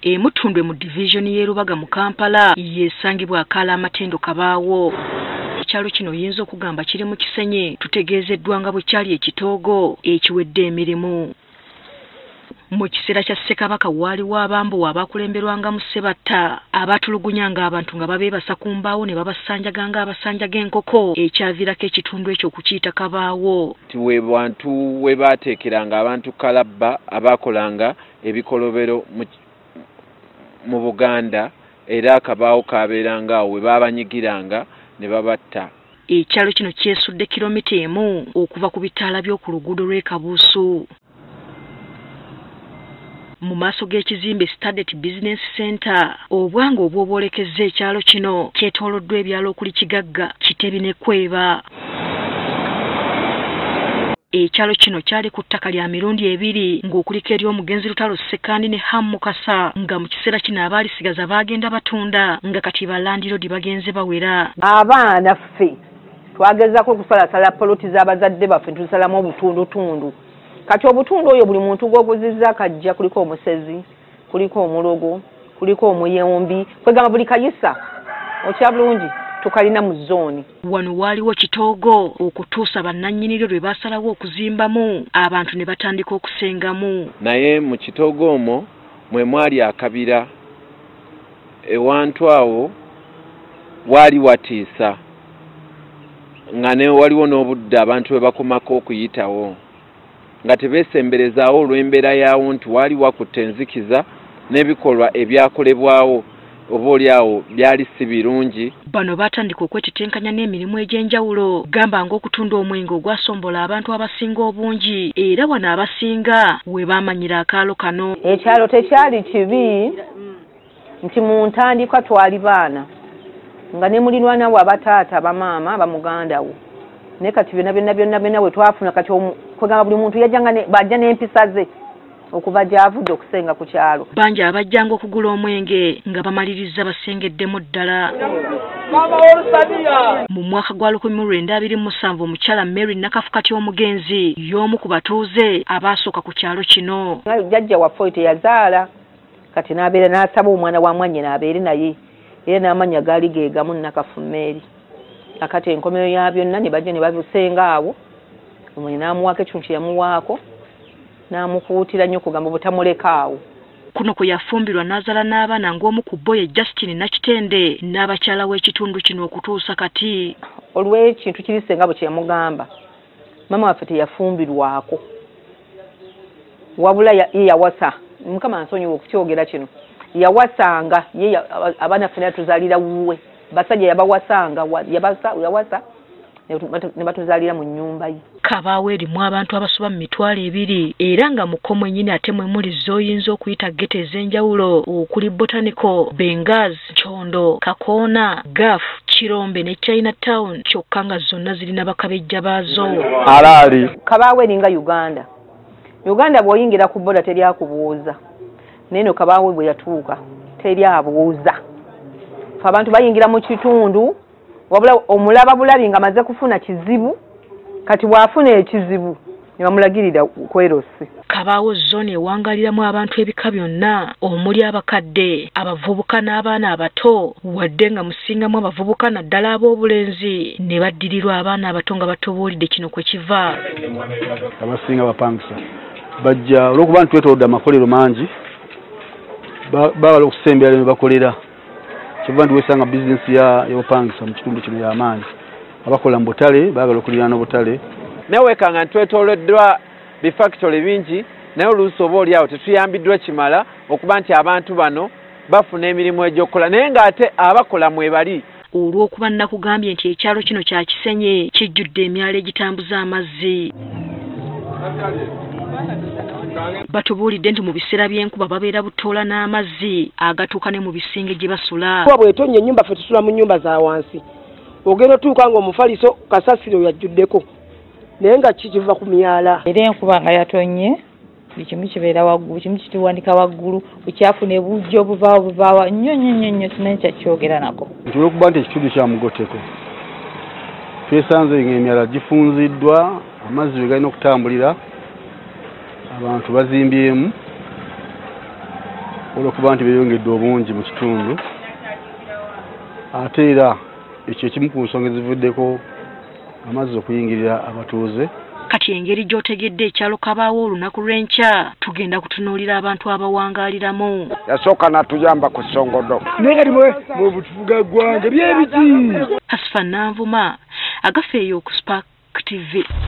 Emutundwe mu divizoni y'e Rubaga mu Kampala yesangibwa akaala amatendo Kabaawo. Ekyalo kino oyinza okugamba kiri mu Kisenyi, tutegeezeddwa nga bwe kyali ekitoogo ekiwedde emirimu. Mu kiseera kya Ssekabaka waaliwo abambowa abakulemberwanga mu Ssebatta abaatulugunyanga abantu nga babeebasa ku mbaawo ne babasanjaga ng'abasanja g'enkoko, ekyaviirako ekitundu ekyo okukiyita Kabaawo. Nti we bantu we baateekeranga abantu kalabba abaakolanga ebikolobero mu Buganda, era akabaawo kabeeranga awo we baabanyigiranga ne babatta. Ekyalo kino kyesudde kilomita 1 okuva ku bitaala by'oku luguudo lw'e Kabuusu. Mu maaso g'ekizimbe Stadet Business Center, obwanga obw'obwolekezza ekyalo kino kyetooloddwa ebyalo okuli Kigagga, Kitebi ne Kweba. Ekyalo kino kyali ku ttaka lya mirundi 2 ng'okuliko ery'omugenzi Lutalo Ssekandi ne Ham Mukasa, nga mu kiseera kino abaalisigaza baagenda batunda nga kati balandiroodi bagenze bawera. Abaana ffe twagezaako okusalasala poloti z'abazadde baffe tusalamu obutundutundu. Kati obutundu oyo buli muntu gw'oguzizza akajja kuliko omusezi, kuliko omulogo, kuliko omuyombi, kwegamba buli kayisa okya bulungi tukalina mu zooni. Wano waaliwo kitoogo okutuusa bannannyiniryo lwe baasalawo okuzimbamu abantu ne batandika okusengamu. Naye mu kitoogo omwo mwe mwali akabira, ewantu awo waali watiisa nga ne waliwo n'obudde abantu bwe bakomako okuyitawo nga tebeesemberezaawo olw'embeera yaawo nti waali wakutte enzikiza n'ebikolwa ebyakolebwawo oba oliawo byali si birungi. Bano baatandika okwetetenkanya n'emirimu egy'enjawulo, gamba ng'okutunda omwenge ogwasombola abantu abasinga obungi, era wano abasinga we baamanyira akaalo kano. Ekyalo tekyali kibi nti mu ntandikwa twali baana nga ne mulirwana we abataata, bamaama, bamuganda wo, naye kati byonna byonna byonna byonna we twafuna kati kwegamba buli muntu yajjanga bajja n'empisa ze okuva gy'avudde okusenga ku kyalo. Bangi abajjanga okugula omwenge nga bamaliriza basengeddemu ddala. Mu mwaka gwa 1927 omukyala Mary Nakafukati omugenzi y'omu ku batuuze abaasooka ku kyalo kino. Jjajja waffe oyo teyazaala, kati n'abeera n'asaba omwana wa mwannyina abeere naye, era n'amannya gaali ge gamu Nakafu Mary. Akati enkomero ya byonna ne bajja ne babisenga awo, omwana n'amuwaako ekintu kye yamuwaako n'amukuutira nnyo okugamba butamuleka awo. Kuno kwe yafumbirwa n'azaala n'abaana ng'omu ku bo ye Justine Nakitende n'abakyala w'ekitundu kino okutuusa kati. Olw'ekintu kiri ssenga bwe kye yamugamba, maama waffe teyafumbirwako, wabula ye yawasa. Mukama nsonyiwe okukyogera kino, yawasanga ye abaana ffenna tuzaalira wuwe, basajja yabawasanga, yawasa ne batuzaalira mu nnyumba ye. Kabaawo erimu abantu abasoba mu 20,000 era nga mu ko mwennyini ate mwe muli z'oyinza okuyita ghetto ez'enjawulo okuli Botanical, Benghazi, Kyondo, Kakoona, Gaf, Kirombe ne China Town, kyokka nga zonna zirina bakabejja baazo. Alaali Kabaawo eringa Uganda. Uganda bw'oyingira ku bboda teri akubuuza, naye eno Kabaawo bwe yatuuka teri abuuza. Ffe abantu bayingira mu kitundu wabula omulaba bulabi nga amaze kufuna kizibu, kati bw'afuna ekizibu ne bamulagirira kwerose. Kabaawo zooni ewangaliramu abantu ebika byonna omuli abakadde, abavubuka n'abaana abato, wadde nga musingamu abavubuka naddala ab'obulenzi ne baddirirwa abaana abato nga batobuulidde kino kwe kiva. Abasinga bapangisa bajja olw'okuba nti twetoolodde amakolero mangi, baagala okusembera ne bakolera. Kyova nti weesanga bizinesi y'obupangisa mu kitundu kino y'amaanyi. Abakola mu butale baagala okuliraana obutale. Naye weekanga nti twetooloddwa bifactory bingi, naye oluusi oba oli awo tetuyambiddwa kimala okuba nti abantu bano bafuna emirimu egy'okukola, naye ng'ate abakola mwe bali. Olw'okuba nakugambye nti ekyalo kino kya Kisenyi kijjudde emyalo egitambuza amazzi. Batubuulidde nti mu biseera by'enkuba babeera butoola n'amazzi agatuuka ne mu bisenge gye basula. Kuba bw'etonnya ennyumba ffe tusula mu nnyumba za wansi, ogenda otuuka ng'omufaliso kasasiro yajjuddeko, naye nga kiva ku myala. Era enkuba nga yatonnye buli kimu kibeera waggulu, kimu kituwanika waggulu, bukyafu ne bujja obuvaawo buvaawa nnyo nnyo nnyo nnyo, simanyi kyakyogera nako. Nti olw'okuba nti ekitundu kya mugoteko twesanze ng'emyala gifunziddwa, amazzi we galina okutambulira, abantu bazimbyemu, Olw'okuba nti beeyongedde obungi mu kitundu, ate era ekyo ekimu ku nsonga ezivuddeko amazzi okuyingirira abatuuze. Kati engeri gy'otegedde ekyalo Kabaawo olunaku lw'enkya tugenda kutunuulira abantu abawangaaliramu. Yasooka n'atuyamba ku ssongodo. Naye kati mwe butufuga ggwanga byebiki. Hasfa Nanvuma agafeeyo ku Spark TV.